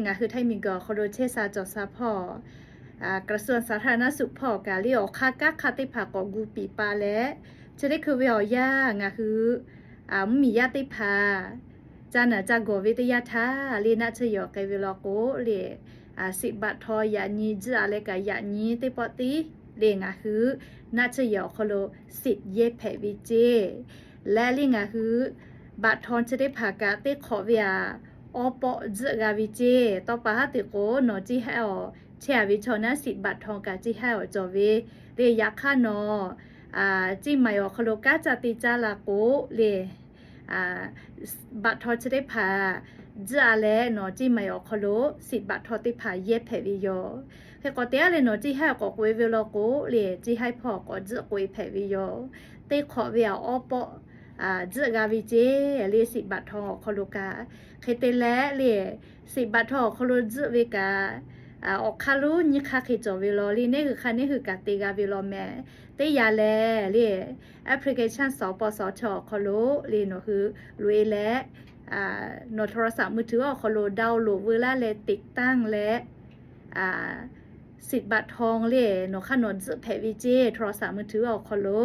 ngaˬ hui ไทย miˬguiˬ awˬ hk'aw lo chehˇ sha cawˬ sha hpawˇ กระทรวงสาธารณสุข hpawˇ kaꞈ le awˬ hk'aˇ kanˉ hk'aˇ teˇ hpaˍ k'awꞈ gu piˍ pa leh, chi teˇ hkui ve awˬ yanˇ ngaˬ hui mvuhˇmiˬ yaˇ teˇ hpaˍ ca naˬ ca gawˬ ve teˇ yanˇ htaˇ le naˆ tsuhˇ yehˬ awˬ k'ai ve law k'o le, siꞈ baꞈ htaw yaꞈ nyi tzuhˆ a leh kaꞈ yaꞈ nyi teˇ pawˆ tiˉ le ngaˬ hui naˆ tsuhˇ yehˬ awˬ hk'aw lo siꞈ yehˇ hpehꞈ ve ceˇ. Leh le ngaˬ hui baꞈ htaw chi teˇ hpaˍ kaꞈ teˇ hk'awꞈ ve aꞈ awˉ pawˆ tzuhˆ g'a ve ceˇ. Tawˇ pa haˉ teꞈ k'o nawˬ ceˇ haiˉ awˬ chehˇ a ve chaw naˉ siꞈ baꞈ htaw kaꞈ ceˇ haiˉ awˬ cawˬ ve le. Yaꞈ hk'aˇ nawˬ ceˇ maiˍ awˬ hk'aw lo kanˉ ca te caˇ la k'o le, baꞈ htaw chi teˇ hpaˍ tzuhˆ a leh nawˬ ceˇ maiˍ awˬ hk'aw lo siꞈ baꞈ htaw teˇ hpaˍ yehˇ hpehꞈ ve yoˬ. Hk'e k'awꞈ te a leh nawˬ ceˇ haiˉ k'awꞈ k'oꞈ e ve law k'o le ceˇ haiˉ hpawˇ k'awꞈ tzuhˆ k'oꞈ e hpehꞈ ve yoˬ. Teˇ hk'awꞈ ve aꞈ awˉ pawˆ tzuhˆ g'a ve ceˇ le siꞈ baꞈ htaw awˬ hk'aw lo kaꞈ. Hk'e te leh le siꞈ baꞈ htaw awˬ hk'aw lo tzuhˆ ve kaꞈ awˬ hk'aˇ lonˉ nyiˇ hk'aˇ hk'e cawˬ ve law le neˇ hui hk'aˇ neˇ hui kaꞈ te g'a ve law mehˍ. Teˇ yanˇ lehˬ le application sawˍ paw sawˍ chaw awˬ hk'aw lo le nawˬ hui loꞈ e leh nawˬ โทรศัพท์มือถือ awˬ hk'aw lo download veu laˇ leh ติดตั้ง leh siꞈ baꞈ htaw le nawˬ hk'aˇ nawˬ tzuhˆ hpehꞈ ve ceˇ โทรศัพท์มือถือ awˬ hk'aw lo.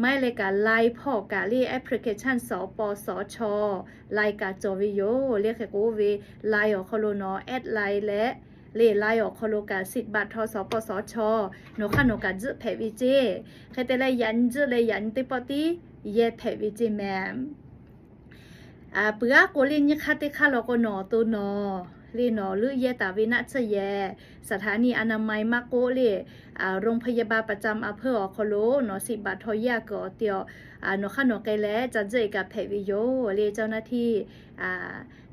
Maˇ heˆ leh kaꞈ Line hpawˇ kaꞈ le application sawˍ paw sawˍ chaw Line kaꞈ cawˬ ve yoˬ le. Hk'e k'o ve Line awˬ hk'aw lo nawˬ add Line leh le Line awˬ hk'aw lo kaꞈ siꞈ baꞈ htaw sawˍ paw sawˍ chaw nawˬ hk'aˇ nawˬ kaꞈ tzuhˆ hpehꞈ ve ceˇ. Hk'e te leh yaꞈ nyi tzuhˆ leh yaꞈ nyi teˇ pawˆ tiˉ yehˇ hpehꞈ ve ceˇ mehˍ. Peuˬ aˉ k'o le nyiˇ hk'aˇ teˇ hk'aˇ law k'o nawˬ awˬ to nawˬ le nawˬ leuˆ yehˇ taˍ ve naˆ tsuhˇ yehˬ สถานีอนามัย maˇ k'oˆ le โรงพยาบาลประจำอำเภอ awˬ hk'aw lo nawˬ siꞈ baꞈ htaw yehˇ a kuiˬ awˬ te a nawˬ hk'aˇ nawˬ k'ai leh ca tzuhˆ e kaꞈ hpehꞈ ve yoˬ le. เจ้าหน้าที่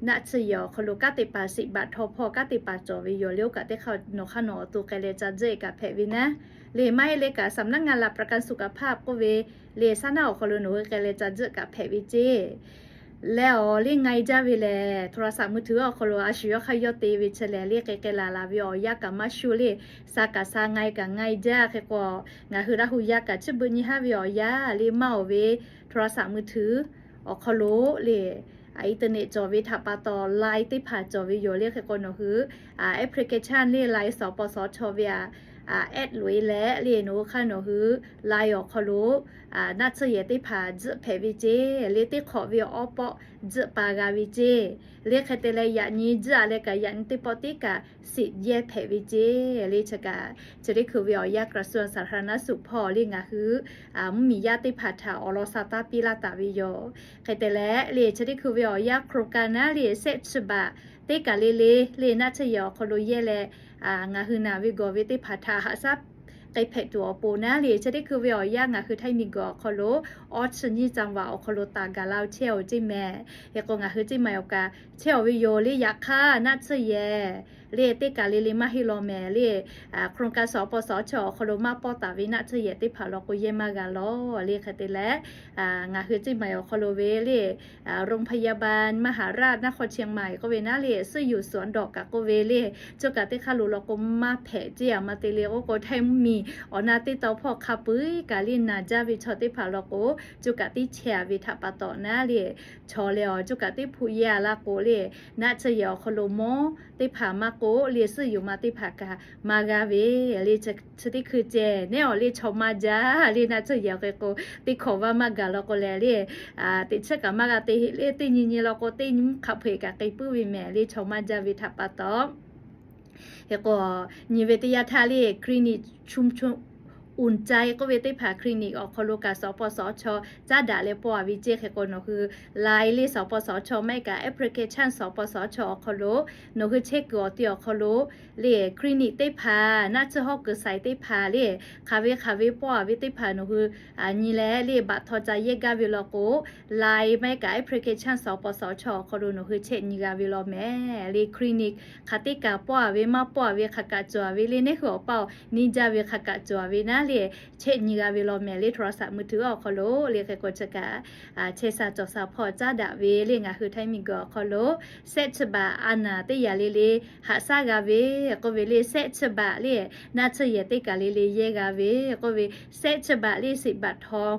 naˆ tsuhˇ yehˬ awˬ hk'aw lo kanˉ te paˍ siꞈ baꞈ htaw hpawˇ kanˉ te paˍ cawˬ ve yoˬ le. Oˇ kaꞈ teˇ hk'aˇ nawˬ hk'aˇ nawˬ awˬ to k'ai leh ca tzuhˆ e kaꞈ hpehꞈ ve naˉ le. Maˇ heˆ leh kaꞈ สำนักงานหลักประกันสุขภาพ k'oˆ ve le shaˉ naˆ awˬ hk'aw lo nawˬ hui k'ai leh ca tzuhˆ kaꞈ hpehꞈ ve ceˇ. Leh awˬ le nga e jaˇ ve lehˬ โทรศัพท์มือถือ awˬ hk'aw lo a shu yawˇ hk'aˇ yawˇ te ve chi lehˬ le k'ai k'ai laˬ laˬ ve awˬ yanˇ kaꞈ maˇ shuˇ le. Sa kaꞈ sa nga e kaꞈ nga e jaˇ. Hk'e k'o ngaˬ hui Laˇ hu yaˇ kaꞈ chi beuꞈ nyi haˉ ve awˬ yanˇ le maˇ oˬ ve โทรศัพท์มือถือ awˬ hk'aw lo le internet cawˬ ve htaꞈ pa taw Line teˇ hpaˍ cawˬ ve yoˬ le. Hk'e k'o nawˬ hui application le Line sawˍ paw sawˍ chaw ve aꞈ add loꞈ e leh le nawˬ hui hk'aˇ nawˬ hui Line awˬ hk'aw lo naˆ tsuhˇ yehˬ teˇ hpaˍ tzuhˆ hpehꞈ ve ceˇ le teˇ hk'awꞈ ve awˉ pawˆ tzuhˆ pa g'a ve ceˇ le. Hk'e te leh yaꞈ nyi tzuhˆ a leh kaꞈ yaꞈ nyi teˇ pawˆ tiˉ kaꞈ siꞈ yehˇ hpehꞈ ve ceˇ le. Chi kaꞈ chi teˇ hkui ve awˬ yanˇ กระทรวงสาธารณสุข hpawˇ le ngaˬ hui mvuhˇmiˬ yaˇ teˇ hpaˍ htaꞈ awˬ lawn sha taˇ piˇ laˇ taˍ ve yoˬ. Hk'e te leh le chi teˇ hkui ve awˬ yanˇ โครงการ naˉ le shehˆ chi baꞈ teˇ kaˬ le le le naˆ tsuhˇ yehˬ awˬ hk'aw lo yehˇ leh ngaˬ hui naˬ ve gawˬ ve teˇ hpaˍ htaꞈ haꞈ shaˉ k'ai hpehꞈ tuˬ awˬ pon naˉ le chi teˇ hkui ve awˬ yanˇ ngaˬ hui ไทย miˬguiˬ awˬ hk'aw lo awˇ chi nyiˇ จังหวัด awˬ hk'aw lo taˍ gaˬ la chehˇ oˬ ceˇ mehˍ. Hk'e k'o ngaˬ hui ceˇ maˍ awˬ kaꞈ chehˇ awˬ ve yoˬ le. Yaꞈ hk'aˇ naˆ tsuhˇ yehˬ le teˇ kaˬ le le maˇ heˆ law mehˍ le โครงการ สปสช awˬ hk'aw lo maˇ pawˆ taˍ ve naˆ tsuhˇ yehˬ teˇ hpaˍ law k'o yehˇ maˇ g'a lawˬ le. Hk'e te leh ngaˬ hui ceˇ maˍ awˬ hk'aw lo ve le โรงพยาบาลมหาราชนครเชียงใหม่ k'oˆ ve naˉ le suhˉ yuˬ suhˍ dawꞈ kaꞈ k'oˆ ve le co kaꞈ teˇ hk'aˇ lo law k'o maˇ hpehꞈ ceˇ a. Maˇ te le k'oˆ k'o ไทย mvuhˇmiˬ awˬ na teˇ taw hpawˇ hk'a peu-eˬ kaꞈ le naˬ jaˇ ve chaw teˇ hpaˍ law k'o co kaꞈ tiˉ chehˇ a ve htaꞈ pa taw naˉ le chaw leh awˬ co kaꞈ teˇ hpu yehˇ a laˇ k'o le naˆ tsuhˇ yehˬ awˬ hk'aw lo mawˇ teˇ hpaˍ maˇ k'oˆ le suhˉ yuˬ ma teˇ hpaˍ kaꞈ maˇ g'a ve le chi teˇ hkui ceh neˉ awˬ le chaw maˇ jaˇ le naˆ tsuhˇ yehˬ awˬ hk'e k'o teˇ hkawꞈ vaˇ maˇ gaˬ law k'o lehˬ le teˇ chiˉ kaꞈ maˇ g'a te heˆ le teˇ nyi nyi law k'o teˇ nyi mvuhˇ hk'a hpeuꞈ kaꞈ k'ai puiˉ ve mehˍ le chaw maˇ jaˇ ve htaꞈ pa taw Hk'e k'o nyi ve teˇ yanˇ htaˇ le clinic ชุมชน อุ่นใจ k'oˆ ve teˇ hpaˍ clinic awˬ hk'aw lo kaꞈ สปสช caˉ daꞈ leh pawˆ a ve ceˇ. Hk'e k'o nawˬ hui ไลน์ le สปสช maˇ heˆ kaꞈ application สปสช awˬ hk'aw lo nawˬ hui chehˇ kuiˬ awˬ te awˬ hk'aw lo le clinic teˇ hpaˍ naˆ tsuhˇ hawˉ kuiˬ saiˍ teˇ hpaˍ le hk'aˬ ve hk'aˬ ve pawˆ a ve teˇ hpaˍ nawˬ hui nyi leh le baꞈ htaw ca yehˇ gaˇ ve law k'o ไลน์ maˇ heˆ kaꞈ application สปสช awˬ hk'aw lo nawˬ hui chehˇ nyi g'a ve law mehˍ le clinic hk'aˬ teˇ kaꞈ pawˆ a ve maˇ pawˆ a ve hk'aˬ kaꞈ cawˬ a ve le neˉ hui awˬ paˇ awˬ neˇ jaˇ ve hk'aˬ kaꞈ cawˬ a ve naˉ le, chehˇ nyi g'a ve law mehˍ le โทรศัพท์มือถือ awˬ hk'aw lo le. Hk'e k'o chi kaꞈ chehˇ sha cawˬ sha hpawˇ caˉ daꞈ ve le ngaˬ hui htaiˇ miˬguiˬ awˬ hk'aw lo แสนฉบับ a naˍ teˇ yanˇ le le haꞈ shaˉ g'a ve k'oˆ ve le. แสนฉบับ le naˆ tsuhˇ yehˬ teˇ kaˬ le le yehˇ g'a ve k'oˆ ve. แสนฉบับ le สิบบาททอง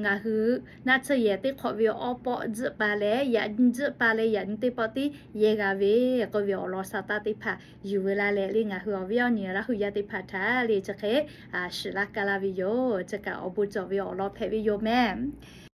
ngaˬ hui naˆ tsuhˇ yehˬ teˇ hk'awꞈ ve awˬ pawˆ tzuhˆ pa leh yaꞈ nyi tzuhˆ pa leh yaꞈ nyi teˇ pawˆ tiˉ yehˇ g'a ve k'oˆ ve awˬ lawn sha taˇ teˇ hpaˍ yuˬ ve la leh le ngaˬ hui awˬ viˉ awˬ nyi Laˇ huˍ yaˇ teˇ hpaˍ htaꞈ le chi hk'e shiˍ laˇ kaˇ laˇ ve yoˬ. Chi kaꞈ awˬ bon cawˬ ve awˬ lawn hpehꞈ ve yoˬ mehˍ.